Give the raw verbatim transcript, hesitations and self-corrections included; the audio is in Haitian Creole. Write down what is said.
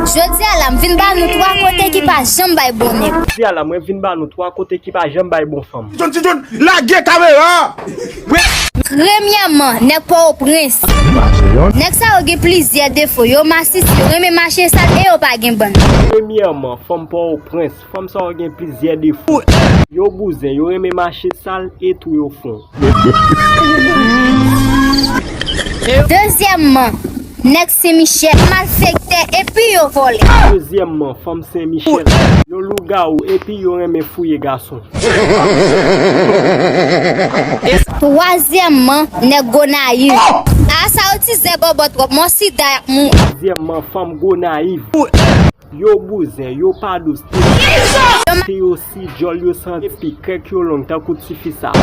Jodi a la, m vin ba nou twa kote ki pa janm bay bon nèg. Jodi a la, mwen vin ba nou twa kote ki pa janm bay bon fanm. Ti John, Ti John, lage kamera! Premyèman, nèg Pòtoprens. Nèg sa yo gen plizyè defo. Yo masisi, yo renmen mache sal e yo pa gen bann. Premyèman, fanm Pòtoprens. Fanm sa yo gen plizyè defo. Yo bouzen, yo renmen mache sal e tou yo fon. Dezyèmman, nèg Sen Michèl, malfektè, epi yo vòlè. Dezyèmman, fanm Sen Michèl, yo lougawou, epi yo renmen fouye gason. Twazyèmman, nèg Gonayiv. A sa yo ti zè bòbò twòp, mò sida y ap mouri. Twazyèmman, fanm Gonayiv. Yo bouzen, yo pa dous. Te yo si djòl yo santi, epi kèk yo long tankou tifi sa.